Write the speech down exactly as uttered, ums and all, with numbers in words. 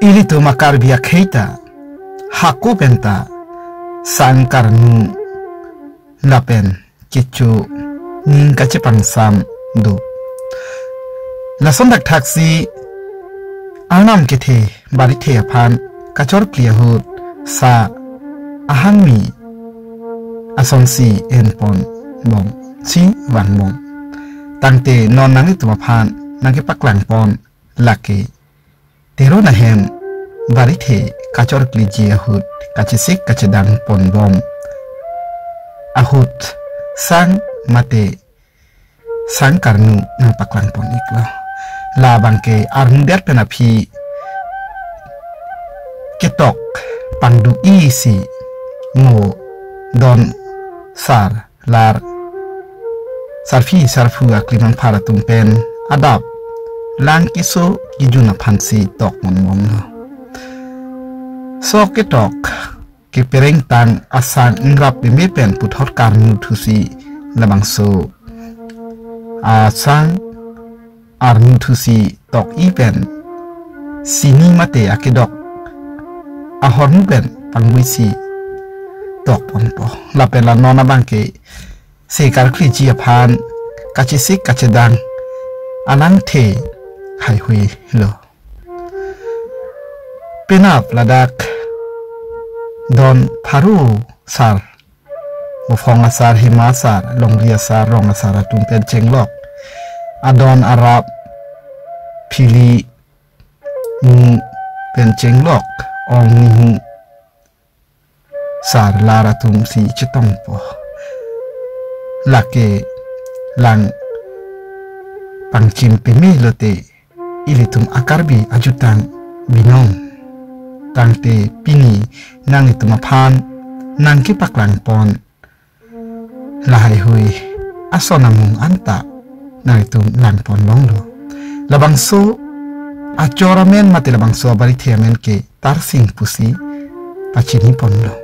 Ilitum a-Karbi akhei ta hako penta sang karnu lapen kecho ning kachepangsam do. Lason thakthaksi Arnam kethe barithe aphan kachorkli ahut sa ahangmi asonsi enpon bom, si vanbom. Tangte non nanglitum aphan nangkepaklang pon lake Teron ahem barithe kachorkliji ahut kachesik kachedang ponbom ahut sang mate sang karnu nangpaklang pon iklo. Labangke armudet pen aphi ketok pangduk isi mo don sar lar sarpi sarpo aklimang phar atum pen adap lang keso kejun aphansi tok ponbomlo. Sok ketok kepereng tang asang ingrap peme pen puthot karnu thusi labangso asang arnu thusi tok-i pen sini mate akedok ahormu pen pangbuisi tok ponpo. Lapen la non abangke se karkliji aphan kachesik kachedang alangthe haihui lo. Penap ladak don pharo sar, Bophong asar, Hima asar, Longri asar, Rong asar atum pen chenglok adon arap phili mu pen chenglok ong nihu sar lar atumsi chetongpo. Lake lang pangchim peme lote ilitum a-Karbi ajutang binong. Tangte pini nanglitum aphan nangkepaklang pon lahaihui ason amung anta nanglitum lang pon longlo. Labangso achor amen mate labangso abarithe amen ke Tarsing pusi pachini ponlo.